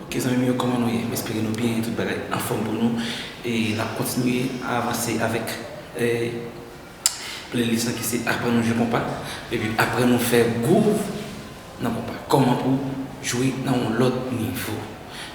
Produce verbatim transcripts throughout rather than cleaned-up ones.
Ok, zanmi m yo, kòman nou ye? M espere nou byen, tout bagay anfòm pou nou. E n ap kontinye avanse avèk, eh, playlist lan ki se Aprann nou jwe konpa, epi aprann nou fè groove nan konpa. Kòman pou jwe nan yon lòt nivo.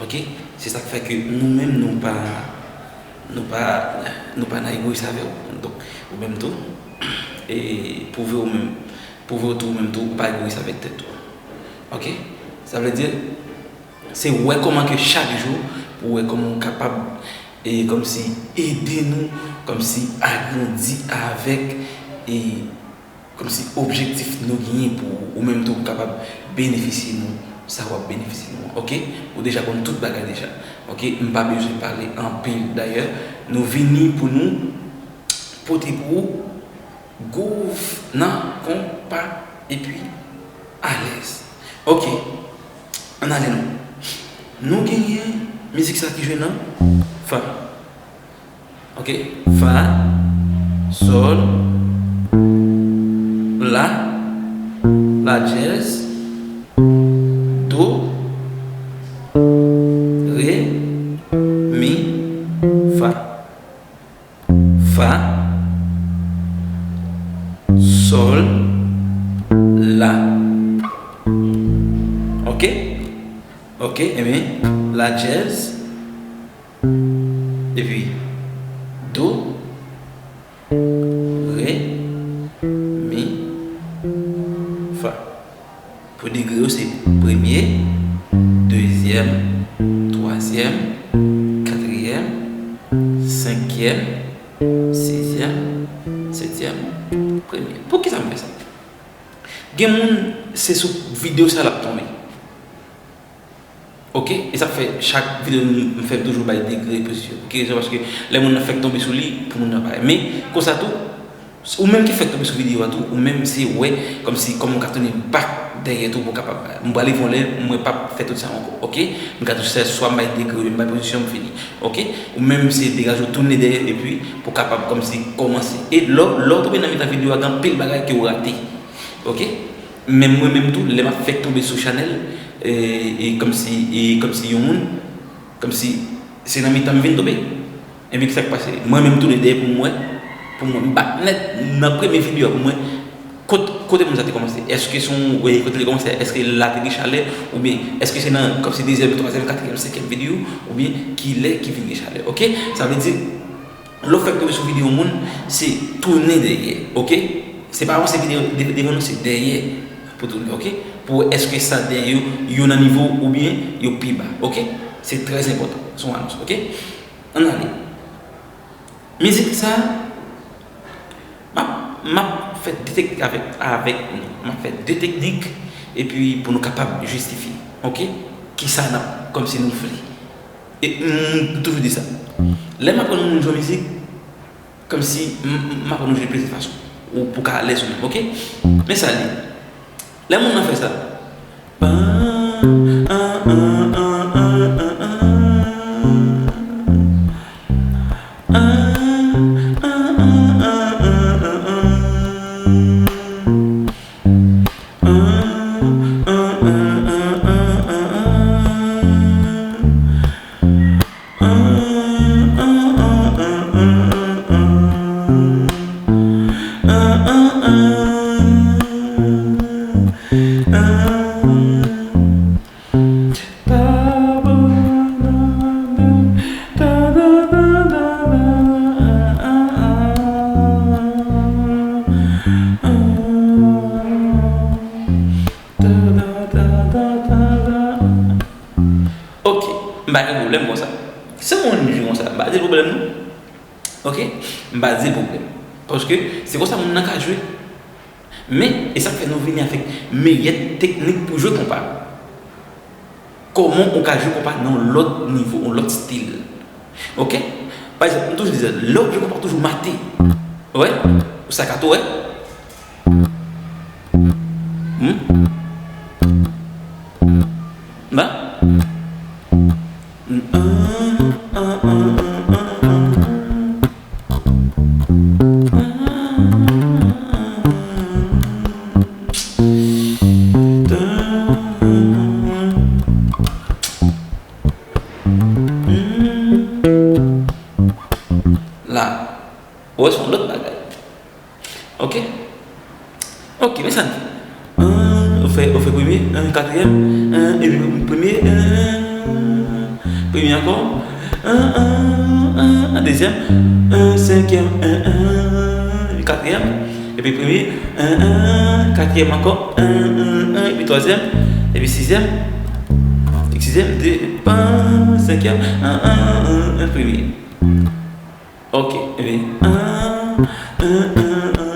Ok? Se sa k fè ke nou menm, nou pa, nou pa, nou pa nan egoyis avè w. Donk, ou menm tou, e pwouve ou menm, pwouve w tou ou menm tou, ou pa egoyis avèk tèt ou. Ok? Sa vle di, se wè kòman ke chak jou, pou wè kòman w kapab, e kòmsi ede nou, kòmsi agrandi avèk, e kòmsi objektif nou genyen pou ou, ou menm tou, ou kapab benefisye nou, sa w ap benefisye nou an, ok? Ou deja konn tout bagay deja, ok? M pa bezwen pale anpil. Dayè, nou vini pou nou pote pou ou groove nan konpa epi alèz. Ok, ann ale non. Nou genyen mizik sa ki jwe nan fa. Ok, fa, sòl, la, la dyèz, do, re, mi, fa. Fa, sòl, la. Ok? Ok, ebyen, la dyèz, epi do, re, mi, fa. Pou degre yo, se premye, dezyèm, twazyèm, katriyèm, senkyèm, sizyèm, setyèm, premye. Poukisa m fè sa? Gen moun, se sou videyo sa l ap tonbe. Ok? E sa k fè chak videyo m, m fè m toujou bay degre pozisyon. Pou ki rezon? Paske lè moun nan fèk tonbe sou li, pou moun nan parèt. Men, konsa tou, ou menm ki fèk tonbe sou videyo a tou, ou menm se wè, kòmsi, kòman w ka tounen back dèyè tou pou w kapab. M prale yon lè, mwen p ap fè tout sa ankò. Ok? M ka tou sèl swa m bay degre, m bay pozisyon, m fini. Ok? Ou menm se degaje w tounen dèyè, epi pou w kapab kòmsi kòmanse. E lè, lè w tonbe nan mitan videyo a, gen anpil bagay ke w rate. Ok? Men mwen menm tou, lè m ap fèk tonbe sou chanèl, e, e kòmsi, e kòmsi yon moun, kòmsi se nan mitan m vin tonbe. Ebyen, kisa k pase? Mwen menm tounen dèyè pou m wè, pou mwen, m bat nèt nan premye videyo a pou mwen, kot-, kote moun sa te kòmanse? Èske se yon, e, kote li kòmanse? Èske la te gen chalè? Oubyen èske se nan, kòmsi dezyèm, twazyèm, katriyèm, senkyèm videyo? Oubyen kilè ki vin gen chalè? Ok? Sa vle di, lè w fèk tonbe sou videyo moun, se tounen dèyè, ok? Se pa avanse videyo de-, devan non, se dèyè pou tounen, ok? Pou wè èske sa dèyè yo, yo nan nivo w oubyen yo pi ba, ok? Se trè enpòtan, se yon anons, ok? Ann ale. Mizik sa, m ap, m ap fè de teknik avèk, avèk nou. M ap fè de teknik, epi pou nou kapab jistifye, ok? Kisa n ap, kòmsi nou vle. E m toujou di sa. Lè m aprann yon moun jwe mizik, kòmsi m, m, m aprann yon jwe plizyè fason. Ou pou ka alèz ou menm, ok? Men sa l ye. Lè moun nan fè sa. Gen pwoblèm konsa. Si yon moun jwe konsa, m pa di l pwoblèm non. Ok? M pa di l pwoblèm. Paske se konsa moun nan ka jwe. Men, e sa k fè nou vini avèk meyè teknik pou jwe konpa. Kòman ou ka jwe konpa nan yon lòt nivo, yon lòt stil. Ok? Pa egzanp, m toujou di sa, lè w ap jwe konpa, toujou mate. Ou wè? Ou sakato, wè? Hmm? Nan? La. Ou wè, se yon lòt bagay. Ok? Ok, men sa n fè. An, ou fè, ou fè premye, an, katriyèm, an, epi premye, an, premye ankò, an, an, an, an, dezyèm, an, senkyèm, an, an, epi katriyèm, epi premye, an, an, katriyèm ankò, an, an, an, epi twazyèm, epi sizyèm, epi sizyèm, de, an, senkyèm, an, an, an, an, premye. Ok, epi, an, an, an, an.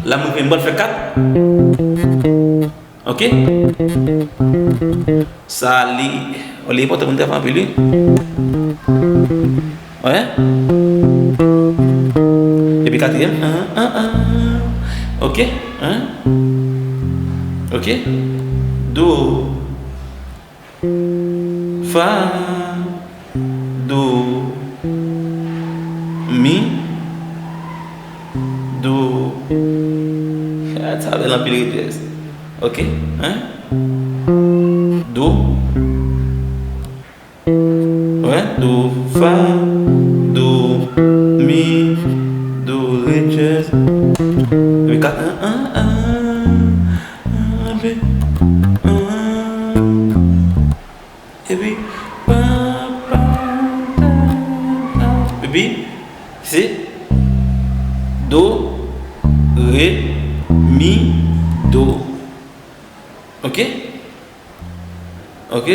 La, mwen gen bòl fè kat. Ok? Sa li, li enpòtan pou n travay anpil, wi. Wè? Epi katriyèm. An, an, an. Ok? An? Ok? Do. Fa, do, mi, do. Sa bèl anpil, Redjès. Ok, hein? Do. Wè, do, fa, do, mi, do, Redjès. Epi kat, an, an, an. An, epi, an. Epi, pa, pa, ta, ta. Epi, se do, re, mi, do. Ok? Ok?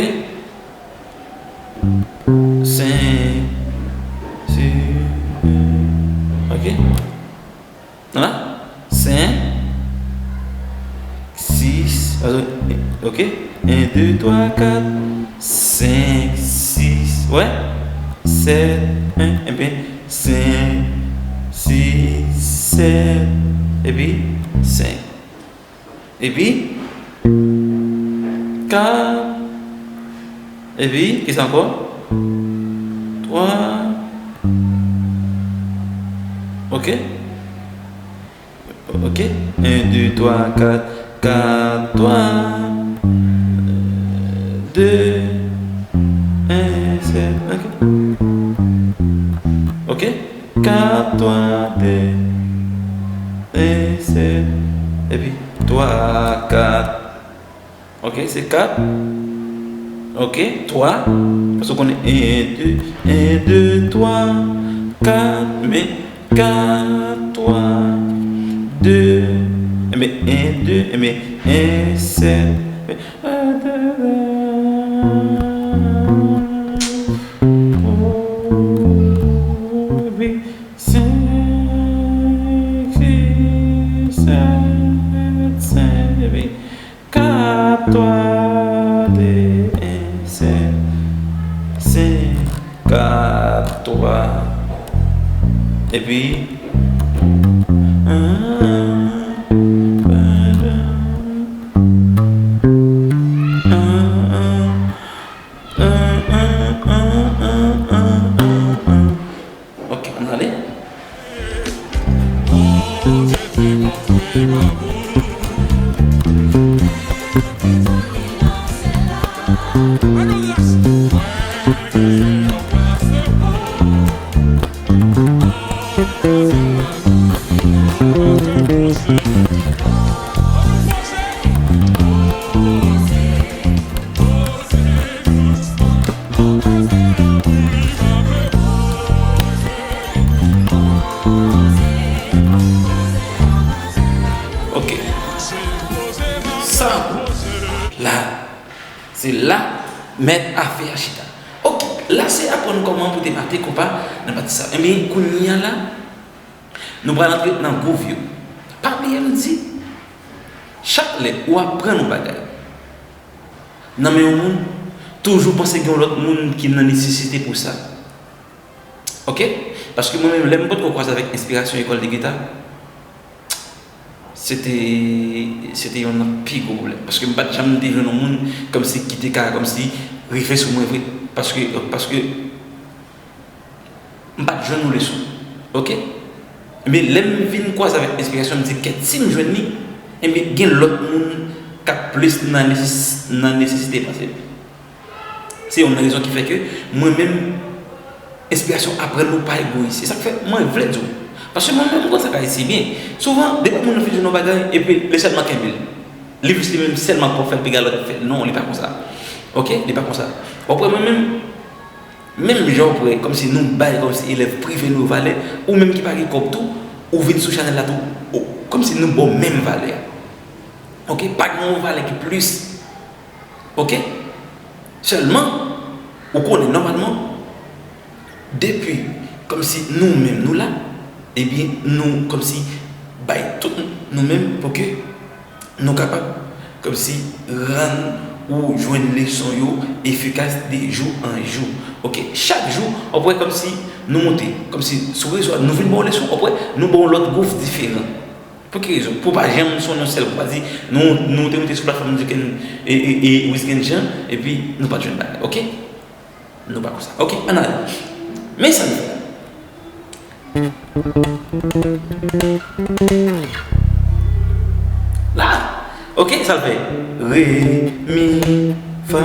Senk, si, ok? An la? Senk, sis, ok? En, de, twa, kat, senk, sis, wè? Sèt, en, enben, senk, sis, sèt, epi senk. Epi, kat. Epi, kisa ankò? Twa. Ok? Ok? En, de, twa, kat. Kat, twa. De. En, sèt. Ok? Ok? Kat, twa, de, en, sèt, epi twa, kat. Ok, se kat. Ok, twa. Paske w konnen en, de, en, de, twa, kat, men kat, twa, de, enben en, de, enben en, sèt, enben Senk, sis, sèt, senk, epi kat, twa, de, en, sèt, senk, kat, twa, epi, an, an, an, an, an, an, an, an. Ok, ann ale. Sa la, se la mèt afè a chita. Ok, la se aprann kòman pou te mate konpa nan pati sa. Ebyen, kounye a la, nou pral antre nan gwouv yo. Pa bliye m di, chak lè ou aprann yon bagay nan men yon moun, toujou panse gen yon lòt moun ki nan nesesite pou sa. Ok? Paske mwen menm, lè m potko kwaze avèk enspirasyon ekòl de gita, se te, se te yonn nan pi gwo pwoblèm. Paske m pa t janm te jwenn yon moun kòmsi ki te ka, kòmsi, rive sou mwen vre. Paske, paske m pa t jwenn yon leson. Ok? Men lè m vin kwaze avèk enspirasyon, m di, kèt, si m jwenn li, ebyen, gen lòt moun k ap plis nan neses-, nan nesesite pase m. Se youn nan rezon ki fè ke mwen menm, enspirasyon aprann nou pa egoyis. E sa k fè mwen vle di w. Paske mwen menm, m konn sa k Ayiti byen. Souvan, depi moun nan fin jwenn yon bagay, epi li sèlman kenbe l. Li jis li menm sèlman pou fè l, piga lòt fè l. Non, li pa konsa. Ok? Li pa konsa. W ap wè mwen menm, menm jan w ap wè, kòmsi nou bay, kòmsi elèv prive nou valè, ou menm ki pa gen kòb tou, ou vin sou chanèl la tou, ou, kòmsi nou ba w menm valè a. Ok? Pa gen yon valè ki plis. Ok? Sèlman, ou konnen nòmalman, depi kòmsi nou menm nou la, ebyen, nou kòmsi bay tout nou menm pou ke nou kapab kòmsi rann ou jwenn leson yo efikas de jou an jou. Ok? Chak jou, w ap wè kòmsi nou monte, kòmsi sou rezo a, nou vin ba w leson, w ap wè, nou ba w lòt gwouv diferan. Pou ki rezon? Pou pa janm sonn yon sèl gwoup. Pa di, nou, nou te monte sou platfòm Duken e, e, e Wizkid Jean, epi nou pa t jwenn bagay. Ok? Nou pa konsa. Ok, ann ale. Men sa nou fè. La! Ok, sa l fè. Re, mi, fa,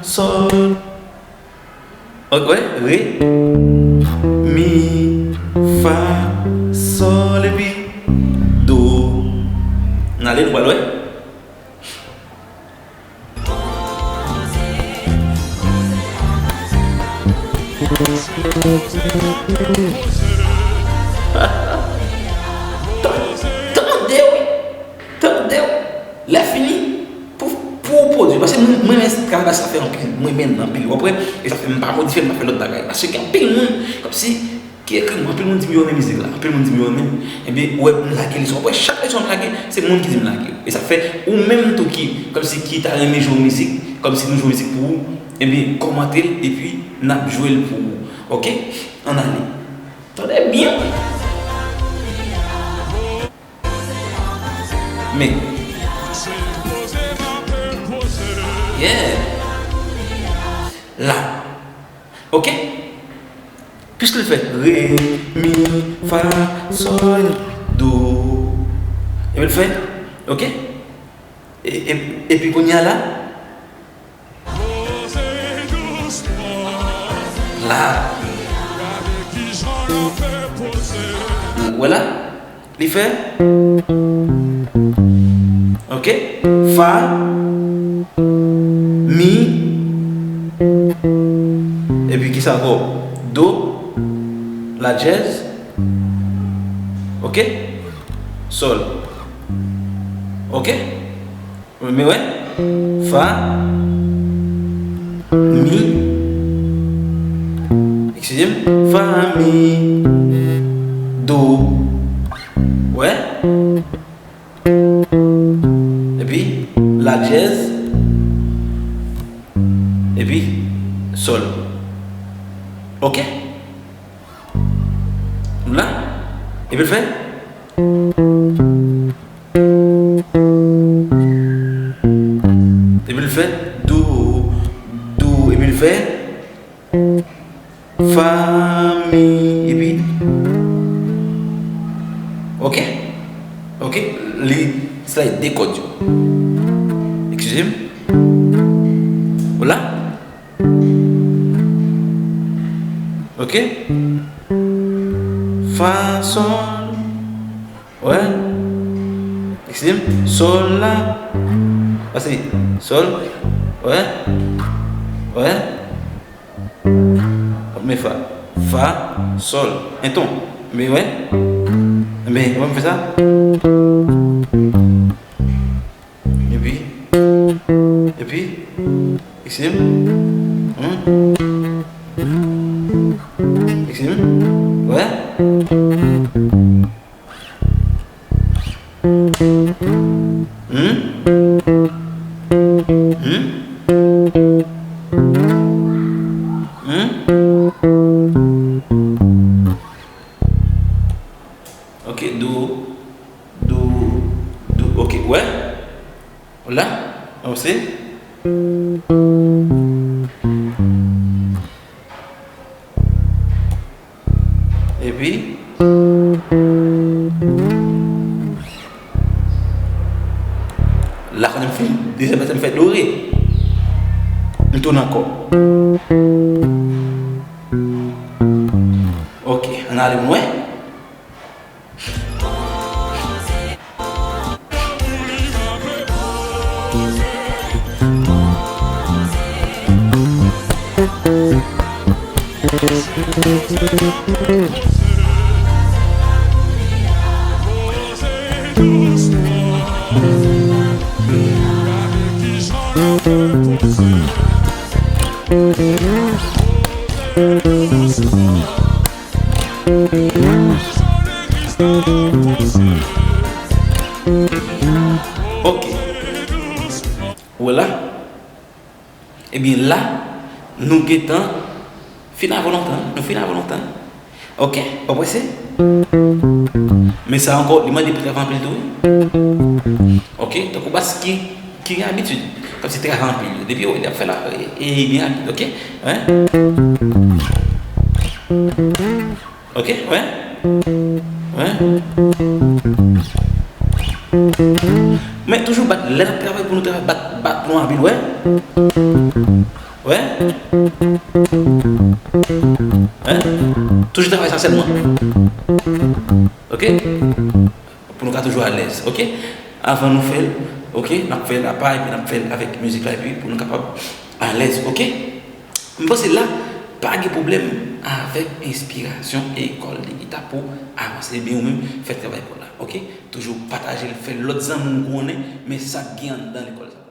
sòl. Ok, wè, re, mi, fa, sòl, epi do. N ale, nou pral wè. Tande, wi. Tande w, lè fini, pou, pou w pwodui. Paske mwen, mwen renmen travay sa fè anpil. Mwen renmen l anpil. W ap wè, e sa fè m pa modifye l, m pa fè lòt bagay. Paske gen anpil moun, kòmsi, ki ekri m, anpil moun di m yo renmen mizik la. Anpil moun di m yo renmen l. Ebyen, ou wè, m lage leson. W ap wè, chak leson m lage, se moun ki di m lage. E sa fè, ou menm tou ki, kòmsi, ki ta renmen jwe yon mizik, kòmsi nou jwe yon mizik pou ou, ebyen, kòmante l, epi n ap jwe l pou ou. Ok? Ann ale. Tande byen. Men. Yeah. La. Ok? Piske l fè re, mi, fa, sòl, do. Epi l fè, ok? E, e, epi kounye a la, la. Ou wè la? Li fè. Ok. Fa. Mi. Epi kisa ankò? Do. La dyèz. Ok. Sòl. Ok. Men wè. Fa. Mi. Eskize m. Fa, mi. Do. Wè. Epi la dyèz. Epi sòl. Ok? Nou la? Epi l fè. Epi l fè do, do, epi l fè fa, mi, epi. Ok? Ok? Li slide de kòd yo. Eskize m. Ou la? Ok? Fa, sòl. Wè. Eskize m. Sòl la. Pase. Sòl. Wè. Wè. Men fa. Fa. Sòl. En ton. Men wè. Men, wè m fè sa. Epi, epi, Maxime, hmm? Maxime, wè? Hmm? Hmm? Hmm? Ok, do, do, do, ok, wè. Hola, avanse. Epi, la konnen m fin, dezyèm batay m fè dore. M tounen ankò. Ok, ann ale pou n wè. Ok. Ou wè la? Ebyen la, nou gentan fin avè w lontan, nou fin avè w lontan. Ok, pa prese. Men sa ankò, li mande pou travay anpil tou, wi. Ok, tankou bas ki, ki gen abitid, kòmsi travay anpil. Depi yo wè li ap fè la, e, e li byen rapid, ok? Wen? Ok, wen? Wen? Men toujou bat, lè n ap travay pou nou travay, bat, bat pou nou anpil, wen? Wen? Wen? Toujou travay sa sèlman. Ok? Pou nou ka toujou alèz, ok? Avan nou fè l, ok? N ap fè l apa, epi n ap fè l avèk mizik la, epi pou nou kapab alèz, ok? M panse la, pa gen pwoblèm avèk enspirasyon e kòd de gita pou avanse, ebyen ou menm fè travay pa w la, ok? Toujou pataje l, fè lòt zanmi w konnen, men sa k gen anndan lekòl sa.